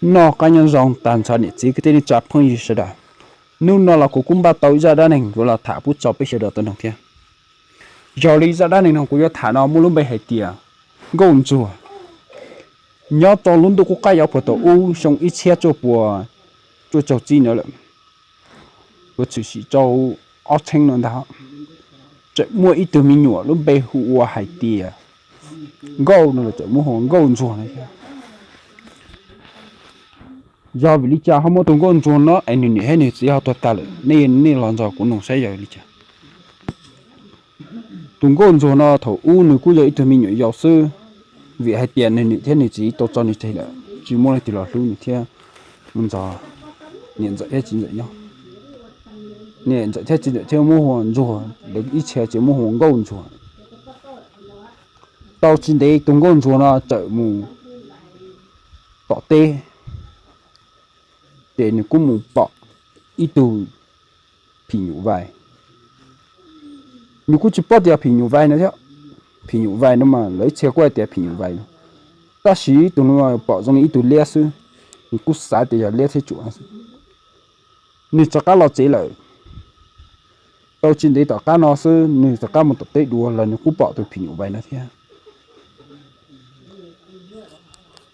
Noj qab nyob zoo tag nrho niam txiv kwv tij neej tsa phooj ywg sawv daws. Hnub no los kuv kuj npaj tau ib zaj dab neeg yuav los tham pub tso peb sawv daws tau mloog thiab. Yog li zaj dab neeg no kuv yuav tham no muaj lub npe hais tias Nkauj Ntsuag. Nyob rau lub ntuj qub qab yuav puag thaum ub xyoo ib txhiab cuaj puas cuaj caug tsib no lawm, yuav tshwm sim rau ob txheeb no ntag, tseem muaj ib tug me nyuam lub npe hu ua hais tias Nkauj no, tseem muab hu ua Nkauj Ntsuag no. Yog vim li cas ho muaj tus Nkauj Ntsuag no es nws niam thiab nws txiv ho tuag tag lawm, nej, nej los nrog kuv mloog saib yog li cas. Tus Nkauj Ntsuag no thaum ub nws kuj yog ib tug me nyuam yaus xwb, vim hais tias nws niam thiab nws txiv tau tso nws tseg lawm, tsis muaj leej twg los hlub nws thiab, mus nrog niam ntxawm thiab txiv ntxawm nyob. Niam ntxawm thiab txiv ntxawm thiaj muab hu ua Ntsuag, lawv ib txhia ces muab hu ua Nkauj Ntsuag. Tau tsis ntev tus Nkauj Ntsuag no txawm mus tom teb, ces nws kuj mus pom ib tug phim nyuj vais. Nws kuj tsis paub tias phim nyuj vais no thiab. Phim nyuj vais no mas lawv ib txhia kuj hais tias phim nyuj vais no, tab sis tus no pom zoo li ib tug liab xwb, nws kuj xav tias yog liab thiab tsuam. Nws rov qab los tsev lawm. Tau tsis ntev tom qab no xwb nws rov qab mus tom teb dua los nws kuj pom tus phim nyuj vais no thiab.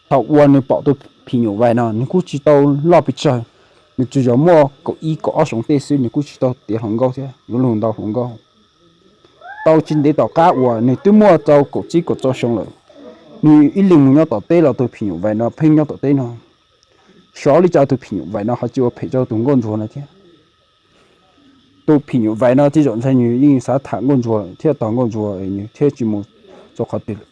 Thaum uas nws pom tus phim nyuj vais no nws kuj tsis tau loj pes tsawg, nws tsuas yog muaj kaum ib kaum ob xyoos tej xwb, nws kuj tsis tau tiav hluas nkauj thiab yuav luag ntau hluas nkauj. Tau tsis ntev tom qab uas nws twb muaj tau kaum tsib kaum rau xyoo lawm, nws ib leeg mus nyob tom teb los tus phim nyuj vais no pheej nyob tom teb no. Xyov li cas tus phim nyuj vais no ho tsis ua phem rau tus Nkauj Ntsuag no thiab. Tus phim nyuj vais no tej zaum ntshe nws yeej xav tham Nkauj Ntsuag thiab tos Nkauj Ntsuag, nws thiaj tsis mus rau qhov twg lawm.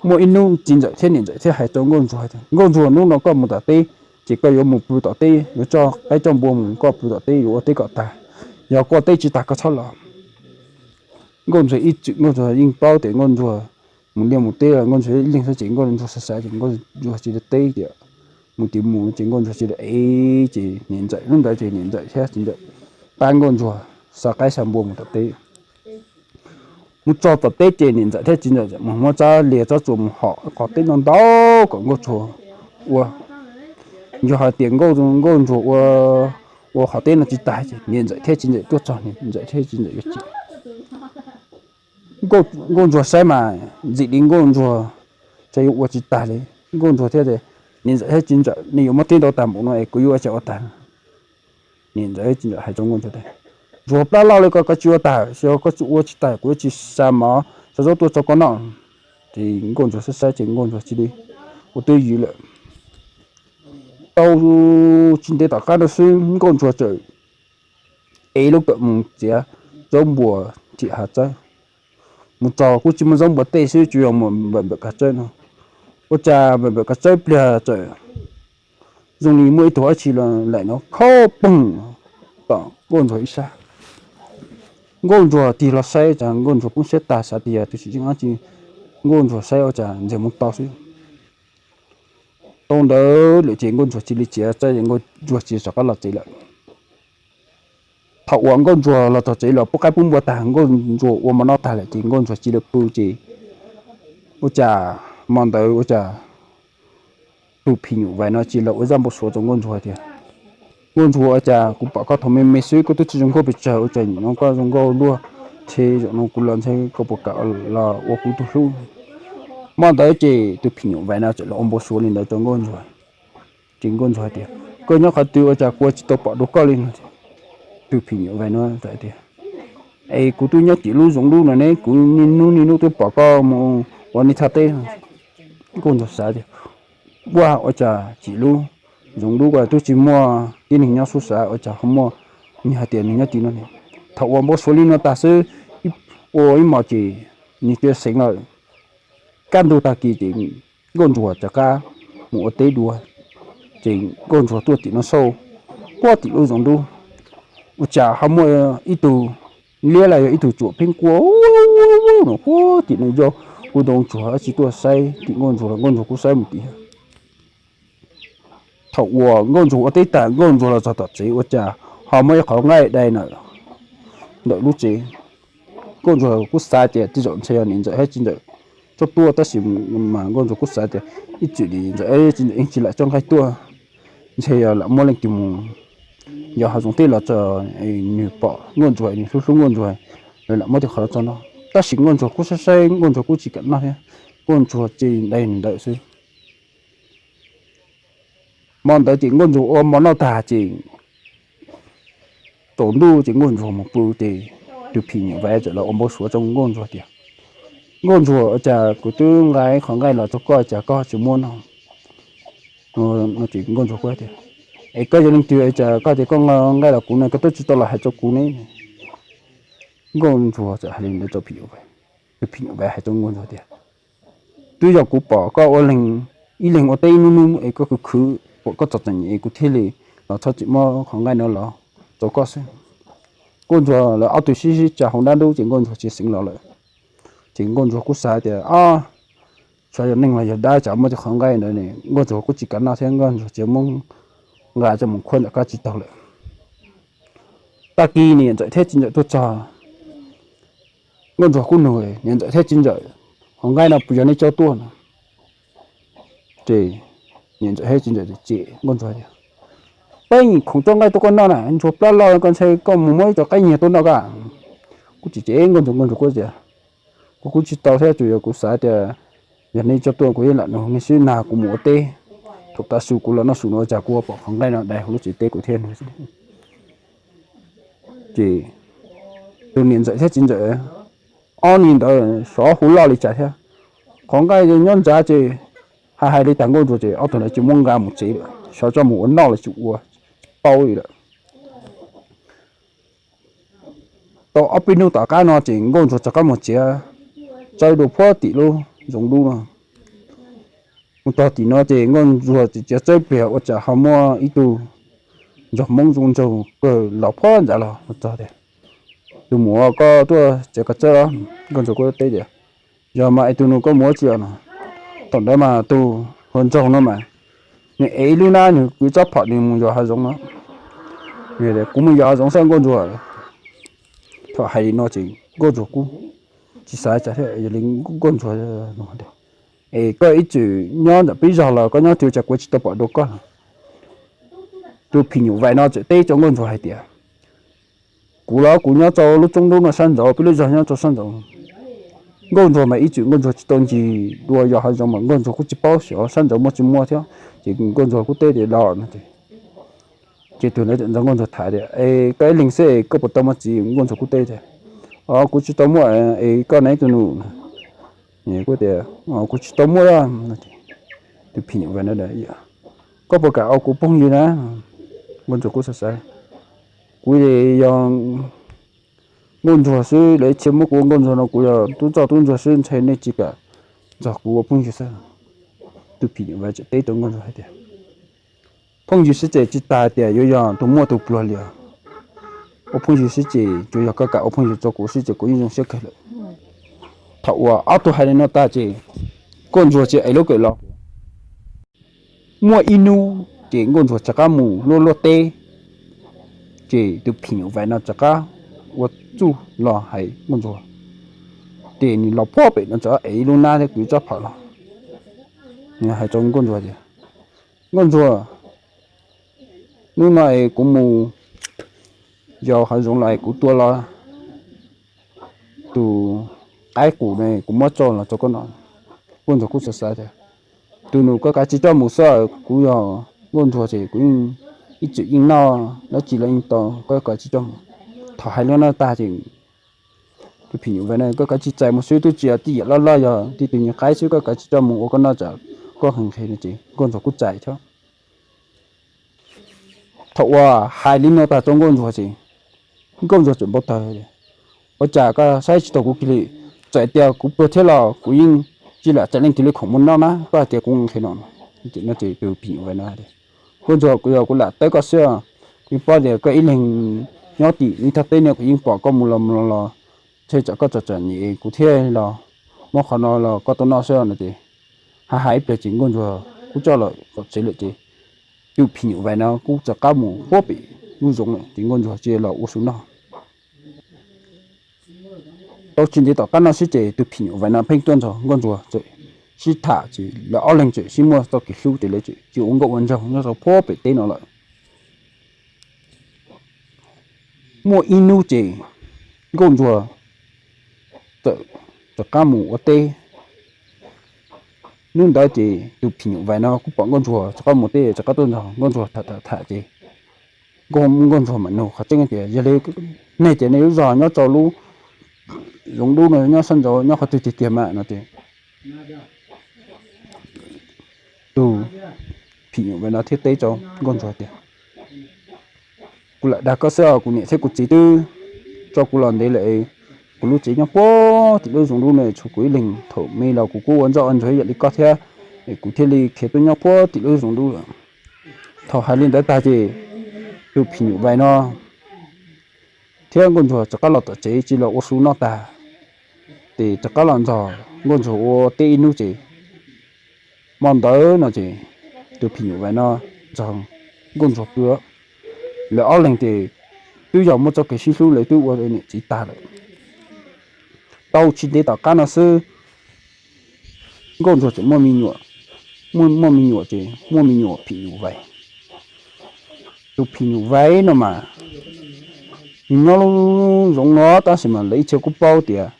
Muaj ib hnub txiv ntxawm thiab niam ntxawm thiaj hais rau Nkauj Ntsuag tias, Nkauj Ntsuag, hnub no koj mus tom teb, ces koj yuav mus pw tom teb, yuav coj qaib coj npua mus koj pw tom teb, yuav ua teb kom tag. Yog koj ua teb tsis tag koj txhob los. Nkauj Ntsuag ib txwm Nkauj Ntsuag yeej paub tias Nkauj Ntsuag mus liaj mus teb los Nkauj Ntsuag ib leeg xwb ces Nkauj Ntsuag xav xav ces Nkauj Ntsuag tsis tau teb tias mus tim mus ces Nkauj Ntsuag tsis tau ev ces niam ntxawm hnub ntawd ces niam ntxawm thiab txiv ntxawm pab Nkauj Ntsuag xa qaib xa npua mus tom teb. Mus txog tom teb ces niam ntxawm thiab txiv ntxawm mus muab tsob lias tsob tsuas mus hom qhov teb no ntau kom Nkauj Ntsuag ua. Yog hais tias Nkauj Ntsuag ua, ua qhov teb no tsis tag ces niam ntxawm thiab txiv ntxawm tuaj txog, niam ntxawm thiab txiv ntxawm yuav cem. Nkauj Ntsuag saib mas ntxim li Nkauj Ntsuag tseem yuav ua tsis tag li. Nkauj Ntsuag thiaj tias, Niam ntxawm thiab txiv ntxawm, nej yuav muab teb ntau tag npaum no es kuv yuav ua cas ua tag? Niam ntxawm thiab txiv ntxawm hais rau Nkauj Ntsuag tias, Ntsuag, plab loj li ko koj tsis ua tag, xyov koj tsis ua tsis tag kuv yuav tsis xa mov xa zaub tuaj rau koj noj. Ces Nkauj Ntsuag saib saib ces Nkauj Ntsuag cia li ua twj ywm lawm. Tau tsis ntev tom qab no xwb Nkauj Ntsuag txawm ev lub kawm mus txiav zaub npua tim hav txawb. Mus txog kuj tsis muaj zaub npua tej xwb, tsuas yog mus npam npam kav tsawb no. Ua cas npam npam kav tsawb pliag txawm zoo li muaj ib tug dab tsi los laim no khob poog tom Nkauj Ntsuag ib sab. Nkauj Ntsuag tig los saib, cas Nkauj Ntsuag poob siab tag, xav tias tus tsis tseem dab tsi. Nkauj Ntsuag saib ua cas ntsej muag to xwb. Tau ntawd lawm ces Nkauj Ntsuag cia li txiav txawb, Nkauj Ntsuag cia li rov qab los tsev lawm. Thaum uas Nkauj Ntsuag los txog tsev los pub qaib pub npua tag, Nkauj Ntsuag ua mov noj tag lawm ces Nkauj Ntsuag cia li pw ces ua cas hmo ntawd ua cas tus phim nyuj vais no cia li los ua zaj npau suav rau Nkauj Ntsuag tias, Nkauj Ntsuag, ua cas kuv pom koj thaum me me xwb koj twb tsis zoo nkauj pes tsawg, ua cas nim no koj zoo nkauj luaj, ntshe zaum no kuv los ntshe koj puas kam los ua kuv tus hlub? Hmo ntawd ces tus phim nyuj vais no txawm los ua npau suav li ntawd rau Nkauj Ntsuag. Ces Nkauj Ntsuag hais tias, Koj nyob qhov twg ua cas kuv tsis tau pom dua koj li no? Tus phim nyuj vais no txawm hais tias, Es kuv twb nyob tim lub zoov dub no ne, kuv niaj hnub niaj hnub twb pom koj mus ua nej thaj teb. Nkauj Ntsuag xav tias, Ua, ua cas tim lub zoov dub ko twb tsis muaj tib neeg nyob xwb, xav ua cas ho muaj neeg hais tias nws nyob tim no ne? Thaum uas npau suav li no tag xwb, ua ib hmos ces nws cia li seev lawm. Kaj ntug tag kis ces Nkauj Ntsuag rov qab mus ua teb dua, ces Nkauj Ntsuag tuaj tim no xauj, puag tim lub zoov dub, ua cas ho muaj ib tug liab los yog ib tug tsuam pheej quaj no puag tim no, yog kuv ntoo tsuag dab tsi tuaj saib tim Nkauj Ntsuag los Nkauj Ntsuag kuj saib mus tim. Thaum uas Nkauj Ntsuag ua teb tag, Nkauj Ntsuag los txog tom tsev ua cas ho muaj ib qhov nqaij dai na ntawm lub tsev. Nkauj Ntsuag kuj xav tias tej zaum ntshe yog niam ntxawm thiab txiv ntxawm txhob tuaj, tab sis mas Nkauj Ntsuag kuj xav tias ib txwm li Ntxawm tsis lam coj nqaij tuaj, ntshe yog lam muaj leej twg mus yos hav zoov teb los txog, nws pom Nkauj Ntsuag, nws hlub hlub Nkauj Ntsuag, lawv lam muab tej qhov no txog noj. Tab sis Nkauj Ntsuag kuj saib saib, Nkauj Ntsuag kuj tsis kam noj thiab, Nkauj Ntsuag cia li ntaus ntawm xwb. Hmo ntawd ces Nkauj Ntsuag ua hmo noj tag ces tsaus ntuj ces Nkauj Ntsuag mus pw ces tus phim nyuj vais txawm los ua npau suav rau Nkauj Ntsuag tias, Nkauj Ntsuag, ua cas kuv twb nqa qhov nqaij los rau koj, cas koj tsis muab noj? Ces Nkauj Ntsuag kuj tias, Es koj yog leej twg es cas koj tias koj nqa nqaij los kuv no, koj twb tsis tau los hais rau kuv ne? Nkauj Ntsuag txawm hais li ntawd rau phim nyuj vais. Tus phim nyuj vais hais rau Nkauj Ntsuag tias, Twb yog kuv pom koj ua leeg, ib leeg ua teb ib hnub hnub es koj khwv khwv, pom koj txom txom nyem es kuv thiaj li los txhob txwm muab qhov nqaij no los rau koj xwb. Nkauj Ntsuag lawv ob tug sib sib tsa hauv dab ntub ces Nkauj Ntsuag tsis xeev los lawm. Ces Nkauj Ntsuag kuj xav tias, Ob, xyov yog neeg los yog dab, cas muab tej qhov nqaij ntawd ne? Nkauj Ntsuag kuj tsis kam noj thiab, Nkauj Ntsuag cia li muab nqa coj mus khuab ntawm kab tsib taug lawm. Tag kis niam Ntxawm thiab txiv Ntxawm tuaj txog, Nkauj Ntsuag kuj nug, Niam Ntxawm thiab txiv Ntxawm, qhov nqaij no puas yog nej coj tuaj no? Ces niam Ntxawm thiab txiv Ntxawm cem Nkauj Ntsuag tias, Peb khoom coj nqaij tuaj koj noj na, ntsuag plab loj, koj ntshai koj mus muab ib co qaib nyiag tuaj noj ka. Kuj tsis cem Nkauj Ntsuag, Nkauj Ntsuag kuj tias, Kuv kuj tsis tau thiab, tsuas yog kuv xav tias yog nej coj tuaj kuv yeej lam nug nej xwb, nag kuv mus ua teb, thaum tav su kuv los noj su no, cas kuv pom qhov nqaij no dai hauv lub tsev teb kuv thiaj nug. Ces tus niam Ntxawm thiab txiv Ntxawm ob ni ntawd xyov hu loj li cas thiab, qhov nqaij nyob ntxa ces hais hais li tag Nkauj Ntsuag ces ob tug ntawd cia li muab nqa mus tsev lawm, xyov coj mus ua noj los tsis ua, tsis paub li lawm. Tau ob peb hnub tom qab no ces Nkauj Ntsuag rov qab mus txiav txawb dua puag tim lub zoov dub no. Mus txog tim no ces Nkauj Ntsuag txiav txawb pliag ua cas ho muaj ib tug ntsuag Hmoob zoo nraug kawg los puag ntxa los txog tias, Tus muam, koj tuaj txiav koj txawb los? Nkauj Ntsuag kuj teb tias, Yog mas, es tus nus koj mus ua tsi no? Thaum ntawd mas tus hluas nraug no mas nws ev ib lub hnab nws kwv tsob phom nws mus yos hav zoov no. Kuv mus yos hav zoov xwb Nkauj Ntsuag. Thaum hais li no ces Nkauj Ntsuag kuj tsis xav cas thiab, yog li Nkauj Ntsuag, Es koj ib txwm nyob ntawm peb zos los koj nyob twg, cas kuv tsis tau pom dua koj? Tus phim nyuj vais no txawm teb rau Nkauj Ntsuag hais tias, Kuv los kuv nyob rau lub roob dub no sab nraud, peb lub zos nyob rau sab nraud. Nkauj Ntsuag mas ib txwm Nkauj Ntsuag tsis tau ncig dua yos hav zoov mas Nkauj Ntsuag kuj tsis paub xyov sab nraud muaj tsis muaj thiab, ces Nkauj Ntsuag kuj teb tias, Los no. Ces tus ntawd txawm nrog Nkauj Ntsuag tham tias, Es koj ib leeg xwb es koj puas tau muaj txiv? Nkauj Ntsuag kuj teb tias, Os, kuv tsis tau muaj, es koj na ib tug nus? Kuj tias, Kuv tsis tau muaj. Tus phim nyuj vais no, Koj puas kam ua kuv phooj ywg na? Nkauj Ntsuag kuj xav xav, Kuv yog Nkauj Ntsuag xwb, lawv tsis muab kuv ua Nkauj Ntsuag no, kuv yog tub ntsoj tub ntsuag xwb, ntshai nej tsis kam nrog kuv ua phooj ywg xwb. Tus phim nyuj vais txawm teb rau Nkauj Ntsuag hais tias, Phooj ywg sib tsev tsis tas tias yuav yog tus muaj tus pluag li os. Ua phooj ywg sib tsev, tsuas yog koj kam ua phooj ywg rau kuv sib tsev kuv yeej zoo siab kawg lawm. Thaum uas ob tug hais li no tag ces Nkauj Ntsuag tsis ev lub kawm los. Muaj ib hnub ces Nkauj Ntsuag rov qab mus luaj luaj teb, ces tus phim nyuj vais no rov qab ua txuj los hais Nkauj Ntsuag, ces nws los puag pem no rov ev ib lub hnab thiab kwv tsob phom los. Nws hais rau Nkauj Ntsuag tias, Nkauj Ntsuag, hnub no es kuv mus yos hav zoov los es kuv tua los tus qaib qus ne, kuv muab tso los rau koj noj. Nkauj Ntsuag kuj xav xav tias, Tus nus, koj kav tsij coj mus xwb, kuv yog Nkauj Ntsuag ces kuv yeej ib txwm yeej noj dab tsi los yeej tau, koj kav tsij coj mus. Thaum hais li no tag ces tus phim nyuj vais no, Koj kav tsij txais mus xwb, twb tsis yog tib yam loj loj, yog tib tug nyuag qaib xwb, koj kav tsij coj mus ua koj noj tsam koj nqhis nqhis no. Ces Nkauj Ntsuag kuj txais thiab. Thaum uas hais li no tag rau Nkauj Ntsuag ces Nkauj Ntsuag txawm npau taws, Ua cas koj saib tsis taus kuv kiag li? Txawm tias kuv pluag thiab los kuv yeej tsis lam txais leej twg li khoom mus noj na, koj hais tias kuv nqhis no. Ces tus phim nyuj vais no, Nkauj Ntsuag, kuv yog kuv lam tawb koj xwb, kuv yeej paub tias koj ib leeg nyob tim ib thaj teb no, kuv yeej pom koj mus los mus los los, ntshe tsam koj txom txom nyem kuv thiaj los muab qhov no los koj tau noj xwb no. Ces hais hais ib pliag ces Nkauj Ntsuag kuj coj los tom tsev lawm ces tus phim nyuj vais no kuj rov qab mus puag pem lub zoov lawm ces Nkauj Ntsuag tsis los ua su noj. Tau tsis ntev tom qab no xwb ces tus phim nyuj vais no pheej tuaj nrog nkauj ntsuag txawm sib tham ces lawv ob leeg txawm sib muaj txoj kev hlub ces lawv txawm cia ua nkauj ua nraug nyob rau puag pem teb no lawm. Muaj ib hnub ces nkauj ntsuag txawm rov qab mus ua teb. Hnub ntawd ces tus phim nyuj vais no kuj pom nkauj ntsuag rov qab mus teb, rov qab tuaj nrog nkauj ntsuag tham tham tham ces nkauj ntsuag mam nug qhov tseeb tias yog li nej ces nej lub zog nyob rau lub zoov dub no nyob sab nraud nyob qhov twg tiag tiag mas no ces tus phim nyuj vais no thiaj teb rau nkauj ntsuag tias kuv lam dag koj xwb os, kuv niam thiab kuv txiv twb tso kuv los ntev lawm. Kuv lub tsev nyob puag tim lub zoov dub no tshuav kuv ib leeg, thaum me los kuv kuj ua ntsoj ua ntsuag ib yam li koj thiab, es kuv thiaj li khiav tuaj nyob puag tim lub zoov dub lawm. Thaum hais li ntawd tag ces tus phim nyuj vais no thiab nkauj ntsuag rov qab los tom tsev tsis los ua su noj tag, ces rov qab los nrog nkauj ntsuag ua teb ib hnub ces hmo ntawd no ces tus phim nyuj vais no nrog nkauj ntsuag pw. Lawv ob leeg ces twb yog muaj txoj kev sib hlub, lawv twb ua niam txiv tag lawm. Tau tsis ntev tom qab no xwb, nkauj ntsuag txawm muaj me nyuam, muaj me nyuam ces muaj me nyuam phim nyuj vais. Tus phim nyuj vais no mas nws nyob lub zoov no tab sis mas lawv ib txhia kuj paub tias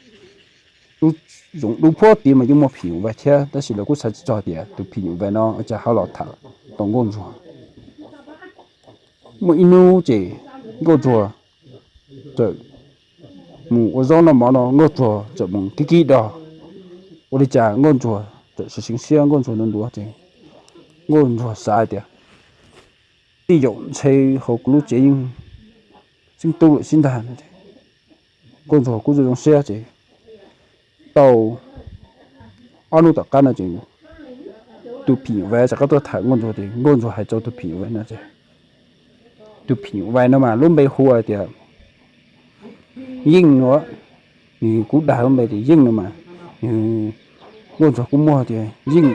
lub zoov dub puag tid mas yeej muaj phim nyuj vais thiab, tab sis lawv kuj xav tsis txog tias tus phim nyuj vais no cas ho los tham tau nkauj ntsuag. Muaj ib hnub ces nkauj ntsuag txawm mus ua zaub noj mov no, nkauj ntsuag txawm mus kib kib do. Ua li cas nkauj ntsuag txawm seev siab, nkauj ntsuag ntuav ntuav ces nkauj ntsuag xav hais tias tej zaum ntshe hauv kuv lub tsev yeej txeeb tub lawm xwb ntag. Nkauj ntsuag kuj zoo zoo siab ces tau ob hnub tom qab no ces tus phim nyuj vais rov qab tuaj tham nkauj ntsuag ces nkauj ntsuag hais rau tus phim nyuj vais no ces tus phim nyuj vais no mas lub npe hu hais tias Yeej no, nws kuj dag lub npe tias Yeej no mas, nkauj ntsuag kuj muaj tias Yeej.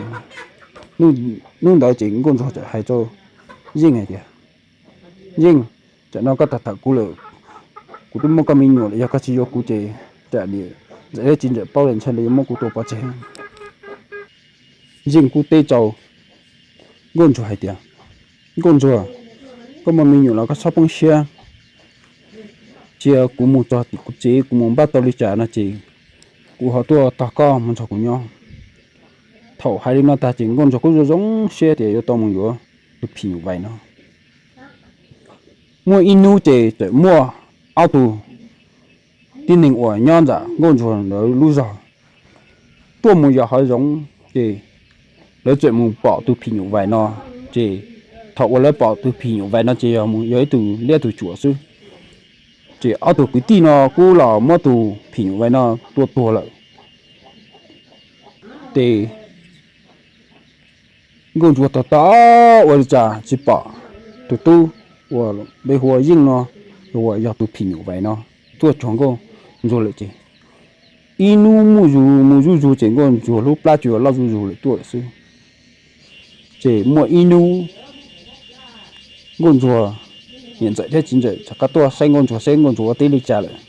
Hnub ntawd ces nkauj ntsuag txawm hais rau Yeej hais tias Yeej, tsam no koj tham tham kuv lawm, kuv twb muaj koj me nyuam lawm, yog koj tsis yuav kuv ces tsam niam ntxawm thiab txiv ntxawm paub lawm ntshai lawv yuav muab kuv tua pov tseg. Yeej kuj teb rau nkauj ntsuag hais tias nkauj ntsuag, koj muaj me nyuam los koj txhob poob siab, cia kuv mus txog tim kuv tsev kuv mus npaj tau li cas no ces kuv ho tuaj tos koj mus nrog kuv nyob. Thaum hais li no tag ces nkauj ntsuag kuj zoo zoo siab tias yuav tau mus yuav tus phim nyuj vais no. Muaj ib hnub ces txawm muaj ob tug tib neeg uas nyob ntawm nkauj ntsuag ntawd lub zog tuaj mus yos hav zoov ces lawv txawm mus pom tus phim nyuj vais no. Ces thaum uas lawv pom tus phim nyuj vais no ces yog mus yog ib tug liab tug tsuam xwb. Ces ob tug kwv tij no kuj los muab tus phim nyuj vais no tua tuag lawm. Ces nkauj ntsuag tog tog ua li cas tsis pom tus tub uas npe hu ua Yeej no, uas yog tus phim nyuj vais no, tuaj cuag nkauj ntsuag lawm ces ib hnub muaj zus mus zuj zus ces nkauj ntsuag lub plab tsuas loj zuj zus lawm tuaj lawm xwb. Ces muaj ib hnub nkauj ntsuag niam ntxawm thiab txiv ntxawm rov qab tuaj saib nkauj ntsuag seb nkauj ntsuag ua teb li cas lawm.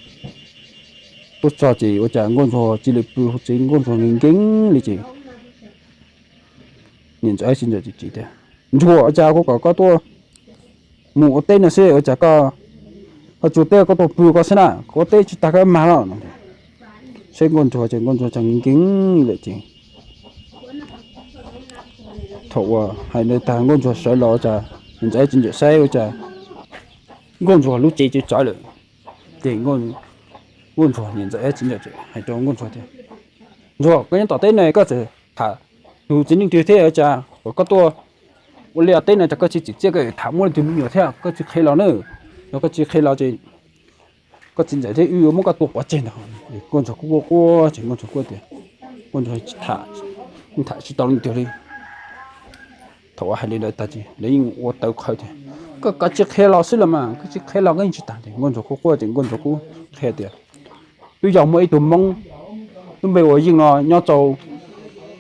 Tuaj txog ces ua cas nkauj ntsuag cia li pw hauv tsev, nkauj ntsuag nkees nkees li ces niam ntxawm thiab txiv ntxawm txawm tias, Ntsuag, ua cas kuv kom koj tuaj mus ua teb no xwb ua cas koj ho tsuas teb koj tuaj pw koj xwb na, koj ua teb tsis tag koj mag lawm. Saib nkauj ntsuag ces nkauj ntsuag tseem nkees nkees lawm ces thaum uas hais li tag nkauj ntsuag sawv los ua cas niam ntxawm thiab txiv ntxawm saib ua cas nkauj ntsuag lub cev tsawv tsawv lawm. Ces nkauj ntsuag niam ntxawm thiab txiv ntxawm hais rau nkauj ntsuag tias, Ntsuag, koj nyob tom teb no koj txawm tham tus txiv neej twg thiab ua cas kom koj tuaj ua liaj teb no, cas koj tsis tsim txiaj koj tham muaj leej twg me nyuam thiab koj tsis qhia los na. Yog koj tsis qhia los ces koj txiv ntxawm thiab wb yuav muab koj tua pov tseg ntag. Nkauj ntsuag kuj quaj quaj ces nkauj ntsuag kuj tias, nkauj ntsuag tham tsis tau leej twg li. Thaum uas hais li ntawd tag ces lawv yeej ua tawv qhawv tias, Koj kav tsij qhia los xwb los mas, koj tsis qhia los koj yeej tsis tag. Nkauj ntsuag kuj quaj ces nkauj ntsuag kuj qhia tias, Twb yog muaj ib tug Hmoob lub npe ua Yeej no nyob rau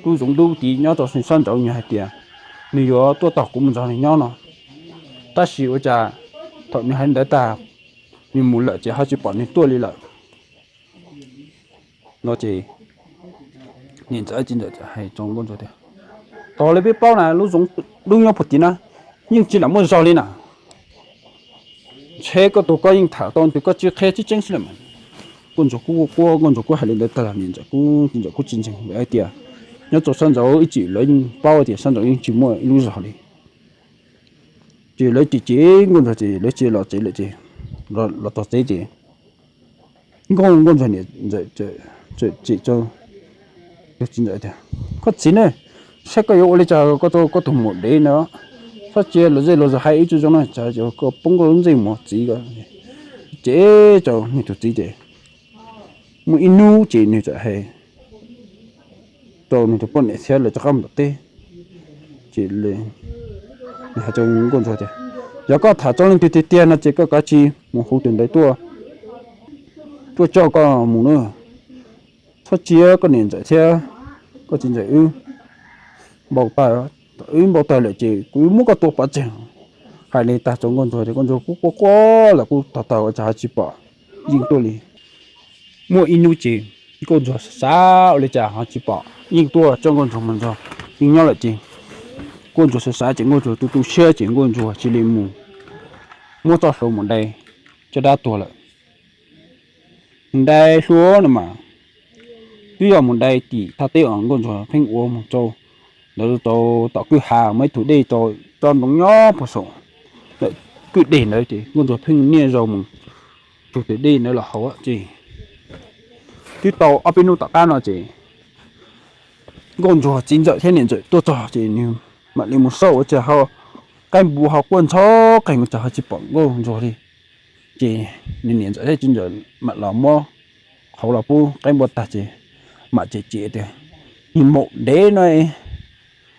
lub zoov dub tid nyob rau sab nraud, nws hais tias nws yuav tuaj tos kuv mus nrog nws nyob no. Tab sis ua cas thaum nws hais li ntawd tag, nws mus lawm ces ho tsis pom nws tuaj li lawm. No ces niam ntxawm txiv ntxawm hais rau nkauj ntsuag tias, Tos li peb paub na, lub zoov dub nyob puag tim na, yeej tsis lam muaj zog li na. Ntshe koj tus koj yeej tham tau nws, koj tsis qhia tseeb tseeb xwb lawm mas. Nkauj ntsuag kuj quaj quaj, nkauj ntsuag kuj hais li ntawd tag los niam ntxawm kuj txiv ntxawm kuj hais tias, Nyob rau sab nraud ib txwm lawv yeej paub tias sab nraud yeej tsis muaj ib lub zog li. Ces lawv ces ces nkauj ntsuag ces lawv cia li los tsev lawm ces, los txog tsev ces nkauj, nkauj ntsuag niam ntxawm txawm txim rau tus txiv ntxawm tias, Koj txiv ne, saib koj yuav ua li cas koj rau koj tus maum dev na, txhob cia luag zej luag zos hais ib tug zoo na, tsam koj poob koj lub ntsej muag txiv ko. Ces rau nws tus txiv ces muaj ib hnub ces nws txawm hais rau nws tus poj niam thiab lawv rov qab mus tom teb. Ces nws hais rau nkauj ntsuag tias, Yog koj tham tau leej twg tiag tiag no ces koj kav tsij mus hu tus ntawd tuaj, tuaj coj koj mus na. Txhob cia koj niam ntxawm thiab koj txiv ntxawm wb npau taws, wb npau taws lawm ces kuv muab koj tua pov tseg. Hais li tag rau nkauj ntsuag ces nkauj ntsuag kuj quaj quaj los kuj tog tog ua cas ho tsis pom yeej tuaj li. Muaj ib hnub ces nkauj ntsuag xav xav ua li cas ho tsis pom yeej tuaj, coj nkauj ntsuag mus nrog yeej nyob lawm ces nkauj ntsuag xav xav ces nkauj ntsuag tu tu siab ces nkauj ntsuag cia li mus muab txoj hlua mus dai coj dab tuag lawm. Mus dai hlua no mas twb yog mus dai tim thaj teb os, nkauj ntsuag pheej ua mus rau ntawd rau tom kwj ha muaj ib tug dej rau tsob ntoo nyob puag saum lawm kwj deg ntawd ces nkauj ntsuag pheej niaj zaus mus tug tus dej ntawd los haus ces twb tau ob peb hnub tom qab no ces nkauj ntsuag txiv ntxawm thiab niam ntxawm tuaj txog ces nws mam li mus xauj ua cas ho qaib npua ho quaj ntxhov qees ua cas ho tsis pom nkauj ntsuag li. Ces nws niam ntxawm thiab txiv ntxawm mam los muab qhauv los pub qaib npua tag ces mam cem cem tias, Niag maum dev no,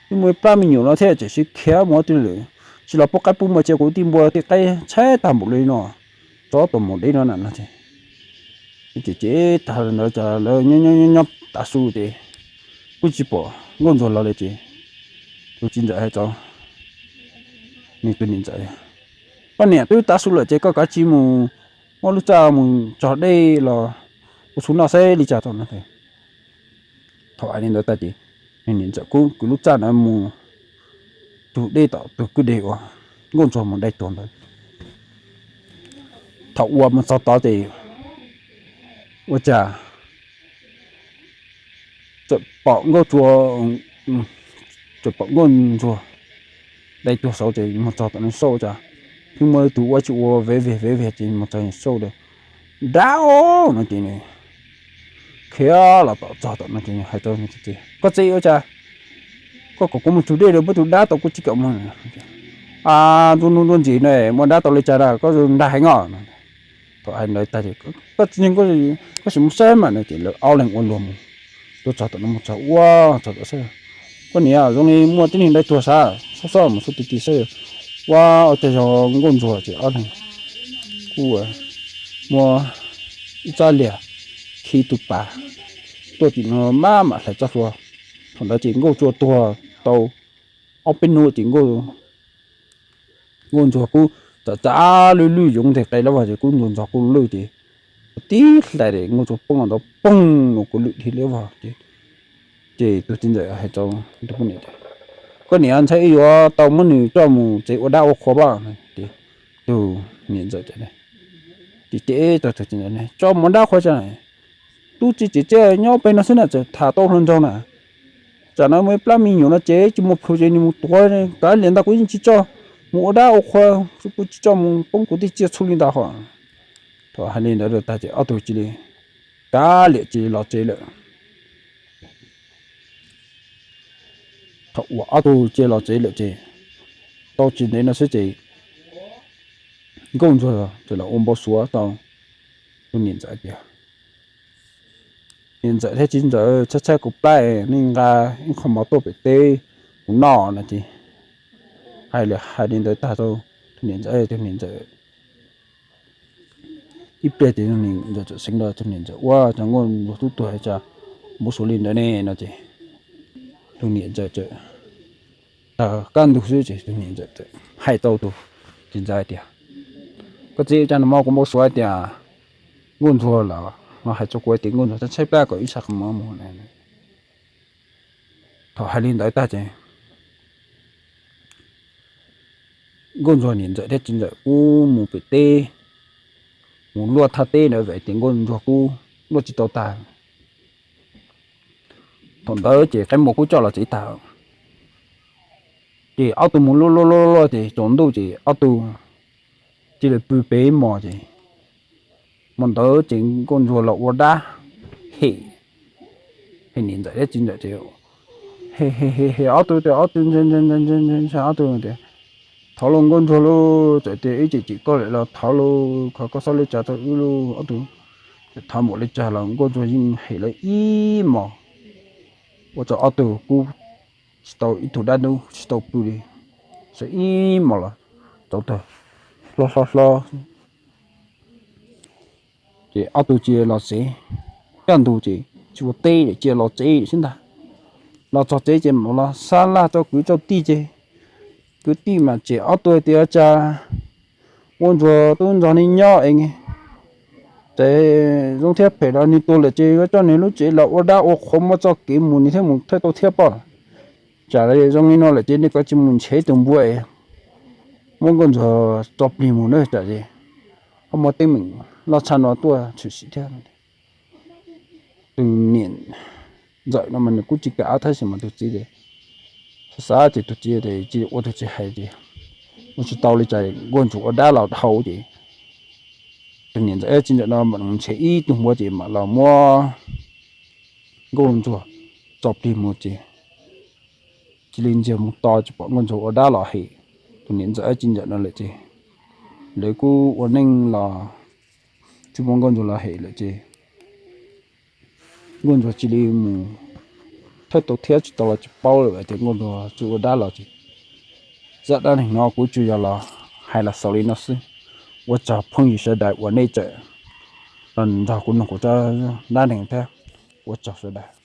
wb muaj ib plab me nyuam no thiab tseem sib khiav mus ua twg lawm, tsis los pub qaib pub npua cia kuv tej npua tej qaib tshaib tag npaum li no, tsov tom maum dev no na no ces cem cem tag ntawd ces lawv nyob nyob nyob tav su ces kuj tsis pom nkauj ntsuag los li ces tus txiv ntxawm hais rau nws tus niam ntxawm, Koj niam, twb tav su lawm ces koj kav tsij mus muab lub txaj mus tso dej los ua su noj saib li cas tau no. Thaum hais li ntawd tag ces nws niam ntxawm kuj kwv lub txaj ntawd mus tug dej tom tus kwj deg uas nkauj ntsuag mus dai tuag ntawd. Thaum uas mus txog tod ces ua cas txawm pom nkauj ntsuag, txawm pom nkauj ntsuag dai tuag saud ces mus txog tom nws xauj ua cas twb muaj tus ua tsis ua vev veg vev veg ces mus txog xauj tias, Dab no ces nws khiav los tom txog tom no ces hais rau, Koj txiv, ua cas koj kom kuv mus tug dej lawm muaj tus dab tau kuv tsis kam mus. A, ntuj ntuj ntsis no muaj dab tau li cas na, koj nrag heev os. Thaum hais ntawd tag ces, Koj txiv, koj sim mus saib mas no ces lawv ob leeg ua luag mus. Tuaj txog tom no mus txog ua txog tom saib, Koj niam, zoo li muaj tib neeg dai tuag sav, xob xob mus xub ti ti saib, ua cas yog nkauj ntsuag. Ces ob leeg kuj muab ib txoj liag khi tus pas tuaj tim no maj mam hlais txoj hlua. Thaum ntawd ces nkauj ntsuag tuag tau ob peb hnub ces nkauj ntsuag kuj txav txav lwj lwj yoov nteg qe liab vog ces kuj ntsuag ntxog kuj lwj ces tib hlais nkauj ntsuag poob los ntawd poog no kuj lwj dhia liab vog ces, ces tus txiv ntxawm hais rau tus poj niam tias, Koj niam, ntshai yuav tau muab nws coj mus tsev ua dab ua qhua pab. Ces tus niam ntxawm tias, Ces ces tau tus txiv ntxawm, Tso mus ua dab qhua tso. Tub txib tsev txiaj nyob pem no xwb na, txawm tham tau hluas nraug na. Tsam no muaj ib plab me nyuam no ces tsis muaj plhu ces nws mus tuav, kav liam ntag, kuv yeej tsis tso mus ua dab ua qhua, kuv tsis tso mus poob kuv tej tsiaj txhu li ntawd hos. Thaum hais li ntawd tag ces ob tug cia li kav liam cia li los tsev lawm. Thaum uas ob tug cia li los tsev lawm ces tau tsis ntev no xwb ces nkauj ntsuag txawm los ua npau suav rau tus niam ntxawm tias, Niam ntxawm thiab txiv ntxawm, tshaib tshaib kuv plab, nej nqa ib qho mov tuaj pem teb kuv noj no ces hais li, hais li ntawd tag rau tus niam ntxawm, tus niam ntxawm ib pliag ces tus niam ntxawm txawm xeev rau tus niam ntxawm, Ua cas nkauj ntsuag twb tuag cas npau suav li ntawd ne? No ces tus niam ntxawm txawm, tag kaj ntug xwb ces tus niam ntxawm txawm hais rau tus txiv ntxawm hais tias, Koj txiv, cas no mas kuv npau suav hais tias nkauj ntsuag los Ho hais rau kuv tias nkauj ntsuag txhob tshaib plab kom wb xa qhov mov mus. Thaum hais li ntawd tag ces nkauj ntsuag niam ntxawm thiab txiv ntxawm kuj mus pem teb, mus luaj thaj teb ntawd vim tias nkauj ntsuag kuj luaj tsis tau tag. Thaum ntawd ces qaib muas kuj coj los tsev tag. Ces ob tug mus luaj luaj luaj luaj ces tsaus ntuj ces ob tug cia li pw pem mos ces hmo ntawd ces nkauj ntsuag los ua dab hem, hem niam ntxawm thiab txiv ntxawm ces hem hem hem ob tug tias ob tug ntshai ntshai ntshai ntshai ob tug tias, thov lauj nkauj ntsuag lauj, txawm tias wb tseem tsim koj lawm los thov lauj, thov koj txhob li cas rau wb lauj ob tug. Ces thov npaum li cas los nkauj ntsuag yeej hem lawv ib mos, ua rau ob tug kuj tsis tau ib tug dab ntub tsis tau pw li, txawm ib mos los tsaus tag, hlob hlob hlob. Ces ob tug cia los tsev, kaj ntug ces tsis ua teb cia los tsev xwb ntag. Los txog tsev ces mam los xa laj rau kwv rau tij ces kwv tij mas tsem ob tug tias cas nkauj ntsuag tub nrog neb nyob es ces zoo thiab phem los nws tuag lawm ces yuav coj nws lub tsev los ua dab ua qhuas muab txoj kev mus nws thiaj mus thawj tau thiab pob. Tsam zoo li no lawm ces nej kav tsij mus ntshev tus npua es muab nkauj ntsuag tso plig mus na tsam ces ho muaj teeb meem loj tshaj no tuaj tshwm sim thiab. Tus niam ntxawm no mas nws kuj tsis kam tab sis mas tus txiv ces xav xav ces tus txiv ces cia ua tus txiv hais ces ua tsis tau li cas nkauj ntsuag ua dab los dhau ces tus niam ntxawm txiv ntxawm no mam ntshev ib tug npua ces mam los muab nkauj ntsuag tso plig mus ces cia li ntxias mus to tsis pom nkauj ntsuag ua dab los hem tus niam ntxawm txiv ntxawm no lawm ces lawv kuj ua neej los tsis muaj nkauj ntsuag los hem lawm ces nkauj ntsuag cia li mus thawj tau thiab tsis tau los tsis paub lawm tias nkauj ntsuag tsis ua dab los ces zaj dab neeg no kuv tsuas yog los hais los xaus li no xwb. Ua tsaug phooj ywg sawv daws uas nej tseem los nrog kuv mloog kuv zaj dab neeg thiab. Ua tsaug sawv daws.